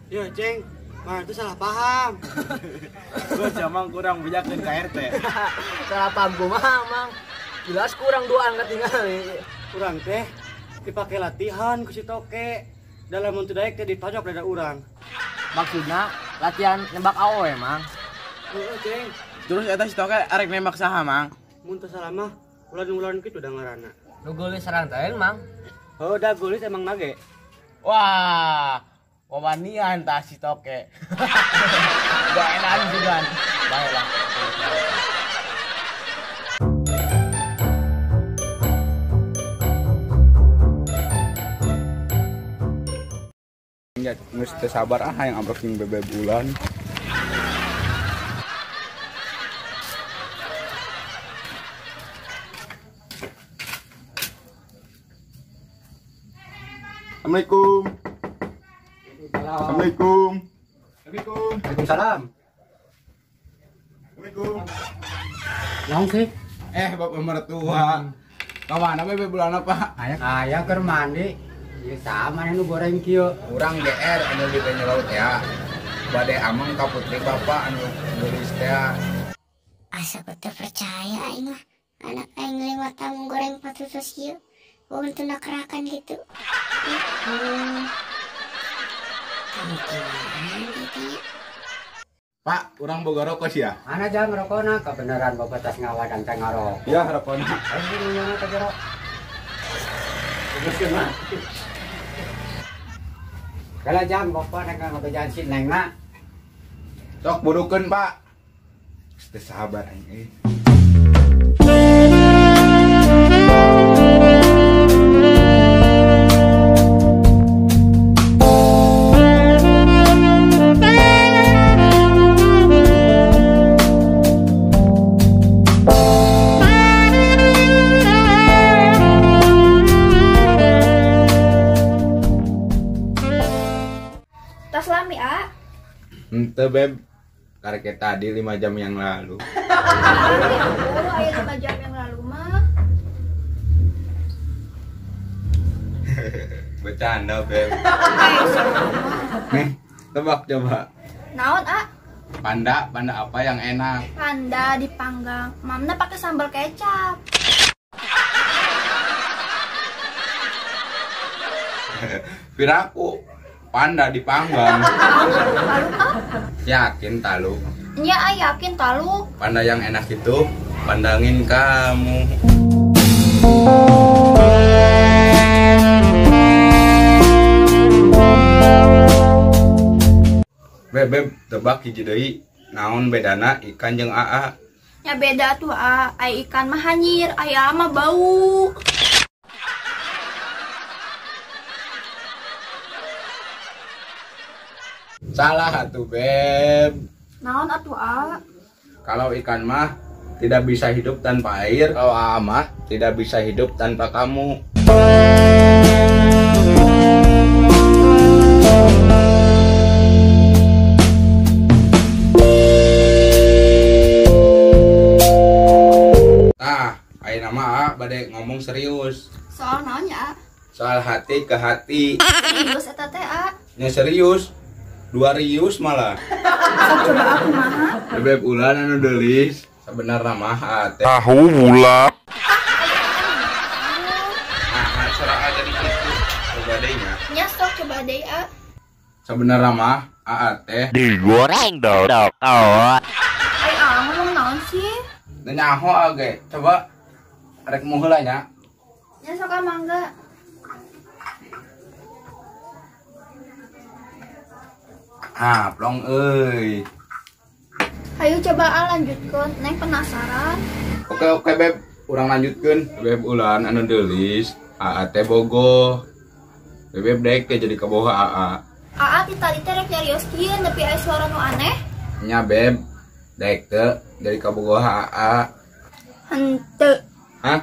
Yo, Ceng, mah itu salah paham. Gua jamang kurang bejakeun ka RT. Salah paham kumaha, Mang? Jelas kurang duaan ketinggalan. Urang teh dipake latihan ku si toke. Dalam mun teu daek teh ditonjok dada urang. Maksudna latihan nembak awewe, Mang. Heeh, Ceng. Terus eta si toke arek nembak saha, Mang? Mun teu salah mah ulan-ulan kitu da ngaranna. Nu geulis sarang teh, Mang. Heuh, da geulis emang nage. Wah, wawanian tah si toke. Gak enak juga. Baiklah. Ya, geus teu sabar ah hayang amrok jeung bebe bulan. Assalamualaikum. Assalamualaikum. Assalamualaikum. Waalaikumsalam. Assalamualaikum. Naon sih? Bapak mertua. Ka mana bebe bulan apa? Aya keur mandi. Ya sama nu goreng kieu. Urang GR anu di Banyu Laut ya. Bade ameng ka putri bapak anu geulis teh. Asa teu percaya aing mah. Anak aing lewat tamu goreng patutus kieu. Wong teu nakerakan gitu. Kamu gimana gitu ya? Pak, urang boga rokok sia. Mana jam rokona kebenaran bapak tas ngawadang teh ngarokok. Ya rokona. Ayo nyana ka jero. Kalau jam bapak neng ngabejaan si neng na. Sok burukeun, Pak. Teu sabar aing euy. Tas lami, A. Ente, Beb. Karek tadi 5 jam yang lalu. Oh, ayo 5 jam yang lalu mah. Bercanda, Beb. Nih, tebak coba. Naon, A? Panda, panda apa yang enak? Panda dipanggang. Mamna pakai sambal kecap. Piraku. Panda dipanggang. Talu, ah? Yakin talu? Ya, yakin talu. Panda yang enak itu pandangin kamu. Beb, beb, tebak hiji deui. Naon bedana ikan jeung aa? Ya beda tuh, a. Ai ikan mah hanyir, ai aa mah bau. Salah atuh, Beb. Naon atuh, a? Kalau ikan mah tidak bisa hidup tanpa air, kalau aa mah tidak bisa hidup tanpa kamu. Tah, ayeuna mah aa bade ngomong serius. Soal naon ya, a? Soal hati ke hati. Serius eta teh, a? Ya serius. 2 rius malah. Sok coba aku maha. Beb ulan anu delis. Sebenarnya mah teh. Tahu bulat. Nah, suara jadi gitu. Coba deh nya. Nya sok coba deh, a. Sebenarnya mah aa teh digoreng dong. Ai a ngomong naon sih? Nyaho ge. Coba rek mu heula nya. Nya sok ah mangga. Ah, plong euy. Hayu coba a lanjutkeun, neng penasaran. Oke, oke, Beb. Urang lanjutkeun. Beb ulan anu deulis, aa teh bogoh. Beb daek teh jadi kabogoh aa. Aa ti tadi teh rek nyarios kieu nepi aya suara nu aneh. Nya, Beb. Daek teh jadi kabogoh aa. Henteu. Hah?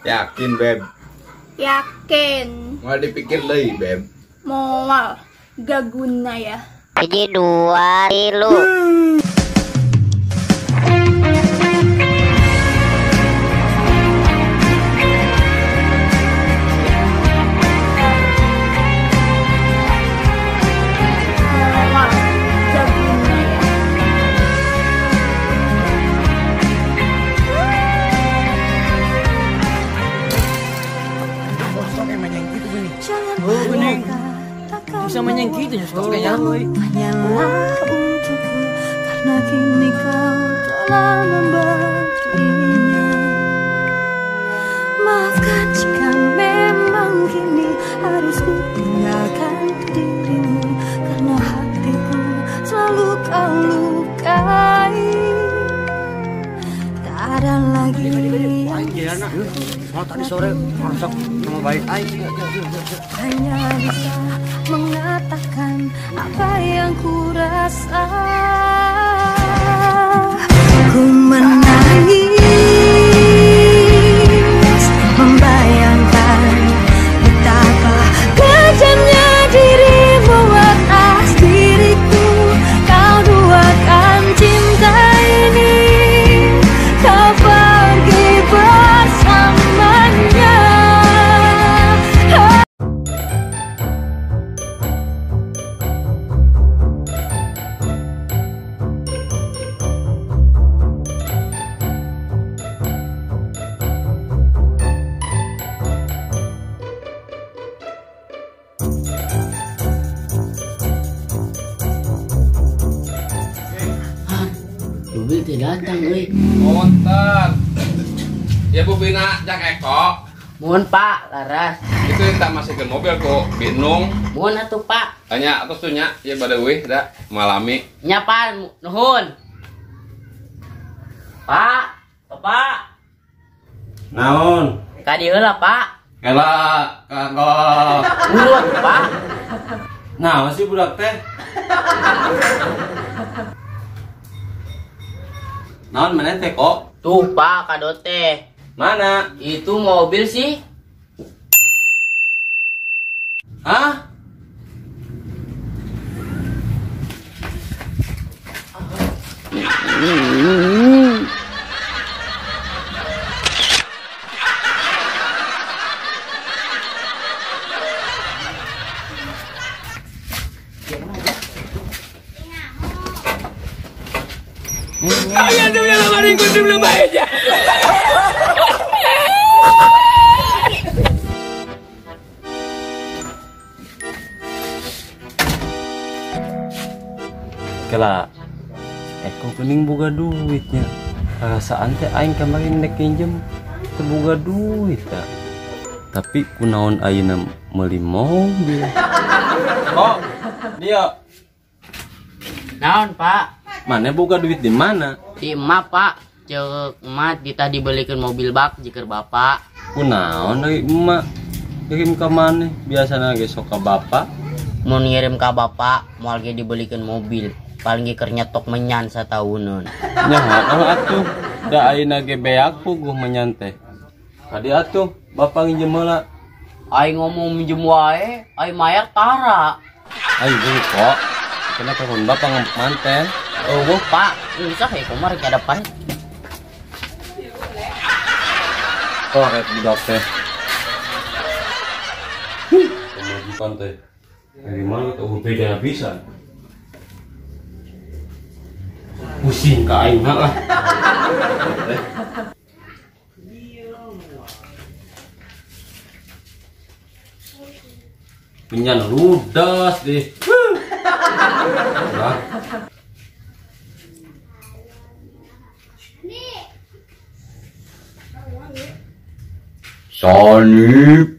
Yakin, Beb? Yakin. Moal dipikir deui, Beb. Moal. Gak guna ya. 1, 2, 3. Bisa menyeng kitu nya stok nya. Hanyalah untukku karena kini kau telah memberinya. Maafkan jika memang kini harus ku tinggalkan dirimu karena hatiku selalu kau lukai. Tak ada lagi. Soal tadi sore masuk nama baik aing. Hanya bisa mengatakan apa yang ku rasa. Ku menangis membayangkan betapa kejamnya dirimu atas diriku. Kau duakan cinta ini, kau pergi bersamanya. Mobil tidak datang, euy. Punten. Ya Bu Bina jak Eko. Mohon Pak, laras. Itu yang tak masukkan mobil kok, binung. Mohon atuh Pak. Tanya atos tuh nya, ya pada euy da malami. Nya Pak, nuhun. Pak, Bapak. Naon? Ka dieu lah, Pak. Kela, kanggo. Buruan, Pak. Naon sih budak teh? Naon mana teh kok? Tuh Pak, kado teh. Mana? Itu mobil sih. Hah? Kela, Eko kuning boga duitnya. Perasaan teh aing kemarin nek nginjem teu boga duit ta. Tapi kunaon ayeuna meuli mobil. Kok dia? Naon, Pak? Mana boga duit di mana? Di emak, Pak. Ceuk emak ditah dibelikan mobil bak jikeur bapak. Kunaon deui emak? Ngirim ka maneh? Biasana ge sok ka bapak. Mun ngirim ka bapak moal ge dibelikan mobil. Paling ge keur nyetok menyan satahuneun. Nya heuh atuh. Da ayeuna ge beak puguh menyan teh. Kadi atuh bapak nginjem heula. Aing ngomong minjem wae, aing mayar tara. Ayo kok. Kenapa pun bapak manten? Oh, Pak, usah ya kumar ke depan. Koret budak teh. Pemajikan teh. Dari mana tuh beda bisa. Pusing ka aing lah. Penyan ludas deh. Nah. Sanip.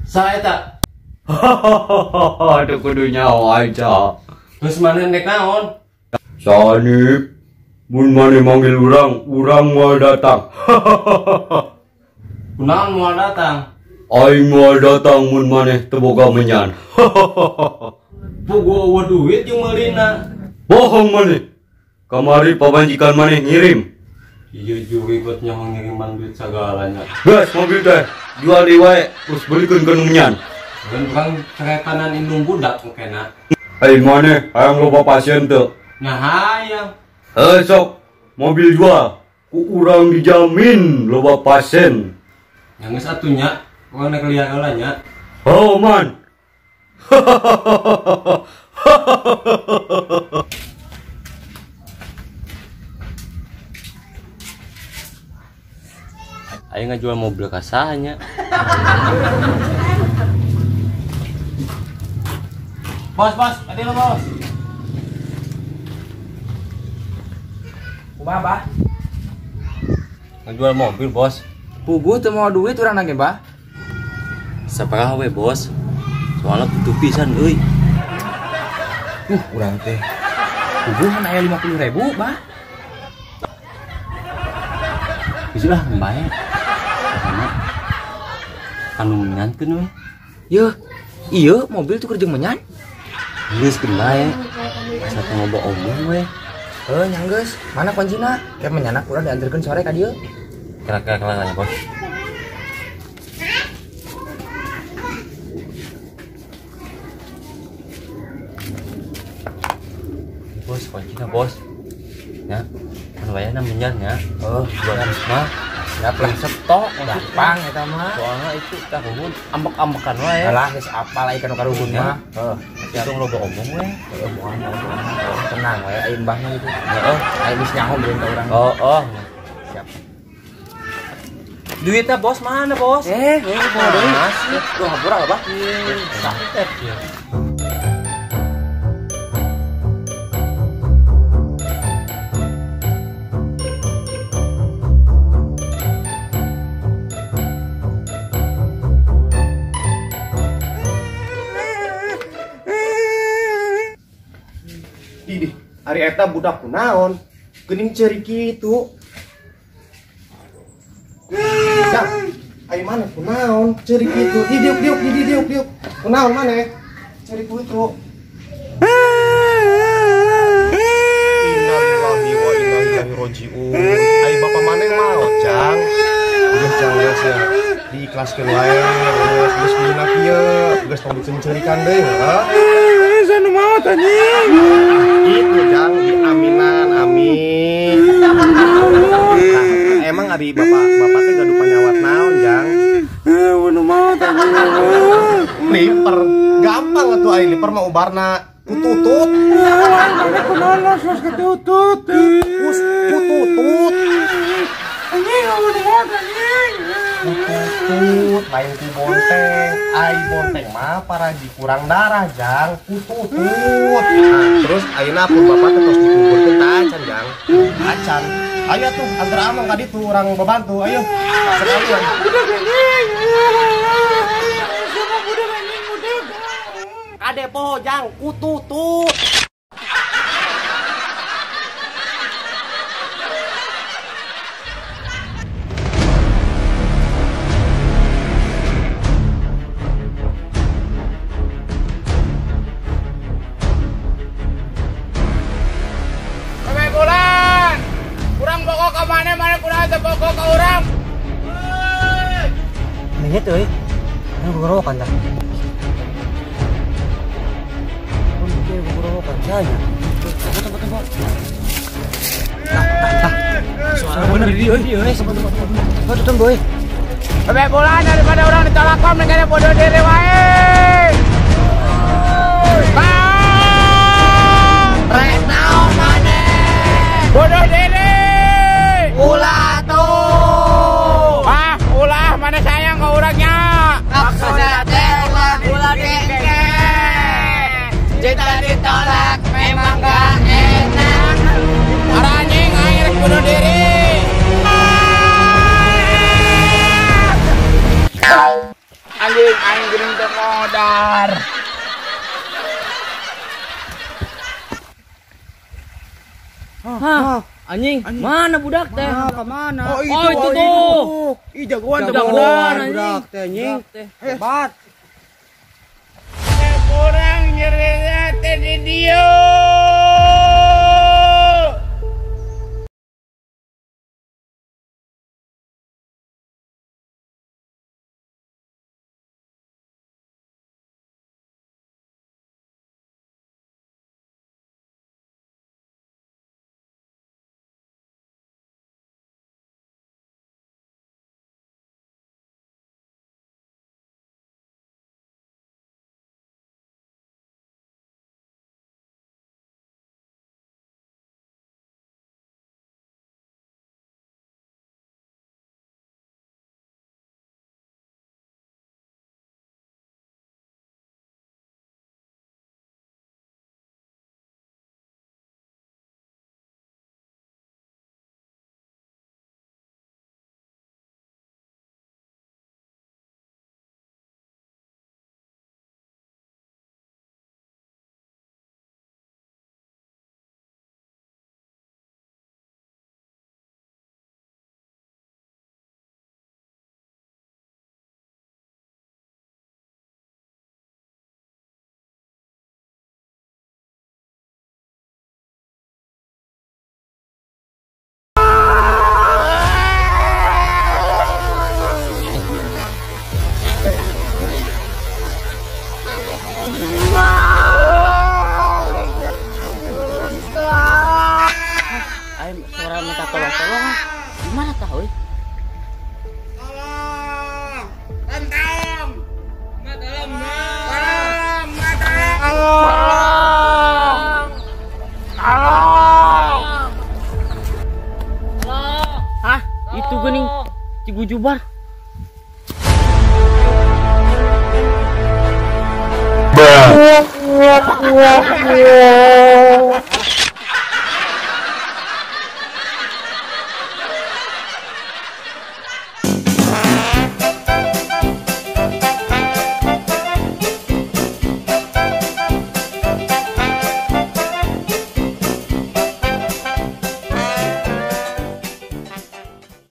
Saya tak. Hahaha, aduh kudu nyawa aja. Terus mana nek naon? Sanip, mun maneh manggil urang, urang moal datang. Hahaha. Kunaon moal datang? Aing moal datang mun maneh teu boga menyan. Hahaha. Puguh eueuh duit jeung meulina. Bohong maneh. Kamari pamajikan maneh ngirim. Iya juga ikut nyaho ngiriman duit segalanya. Gas mobil teh jual deui wae terus belikeun ka nu menyan. Kan urang ceretanan indung budak kena. Ai maneh hayang loba pasien teu? Nah hayang. Heuh sok mobil jual ku urang dijamin loba pasien. Yang geus atuh nya, urang nek liar heula nya. Oh man. Aing ngajual mobil ka saha nya. Bos, bos, tadi lo bos. Kumaha, Bah? Ngejual mobil, bos. Puguh teu mau duit urang nage, Bah. Sabaraha we, bos? Soalnya butuh pisan euy. Urang teh. Puguh kan aya 50.000, Bah. Geus lah bae. Karena anu menyankeun we. Yeuh, iya mobil tuh kerja menyan. Geus keun bae. Asa teu ngobo omong we. Heuh, nya geus. Mana kuncina? Kayak menyanak urang diantarkeun sore ka dieu. Kira-kira bos. Bos, kuncina bos. Ya, kan wayahna menyan ya. Oh, 200 mah. Siap lah stok, gampang eta mah. Soalnya itu karuhun ambek-ambekan wae. Alah, geus apal ai kana karuhun mah. Heeh. Tapi tong loba omong we. Heeh, moal tenang we ai mbah mah gitu. Heeh, ai geus nyaho beureun ka urang. Oh, oh. Siap. Duitnya bos mana bos? Mau deui. Duh, hampura Bah. Sakit ya. Didih, ari eta budak kunaon? Geuning ceurik kitu. Jang, ai maneh kunaon ceurik kitu? Di diuk diuk di diuk diuk. Kunaon maneh? Ceurik kitu. Innalillahi wa inna ilaihi rajiun. Ai bapa maneh maot, Jang. Geus jang geus ya. Diikhlaskeun wae, geus geus dina kieu, geus tong dicencerikan deui, heuh. Sanu maot anjing. Itu jang diaminan amin. Nah, emang ari bapak teh gaduh panyawat naon jang? Nu maot anjing. Liper, gampang atuh ai liper mah ubarna kututut. Mana kunaon los ketutut. Kus kututut. Anjing nu maot anjing. Kututut lain ku bonteng, ai bonteng mah paraji kurang darah jang, kututut. Nah, terus ayeuna pun bapak teh tos dikuburkeun tah acan jang. Acan. Ayo tuh antar amang ka ditu urang babantu, ayo. Sekalian. Budak anjing. Siapa budak anjing budak. Kade poho jang, kututut. Menyet euy. Anu gugorowokan tah. Pun kieu gugorowokan nya. Tunggu tunggu. Tah tah tah. Suara bener di euy. Tunggu tunggu. Tunggu euy. Bebek bulan daripada orang ditolak kom negara bodoh diri wae. Bang! Rek naon maneh? Bodoh diri. Ulah tuh. Ah, ulah mana sayang ke orangnya. Maksudnya teh ulah dengke. Cinta ditolak memang gak enak. Anjing aing rek bunuh diri. Anjing aing geuning teu modar. Hah, anjing, mana budak teh? Mana? Oh, itu tuh. Ih, jagoan jagoan budak teh anjing. Hebat. Kurang nyerina teh di dieu. Ayo suara minta tolong-tolong. Gimana tahu? Tolong. Tolong. Tolong. Tolong. Tolong. Hah? Itu gening Cigujubar. Bruh.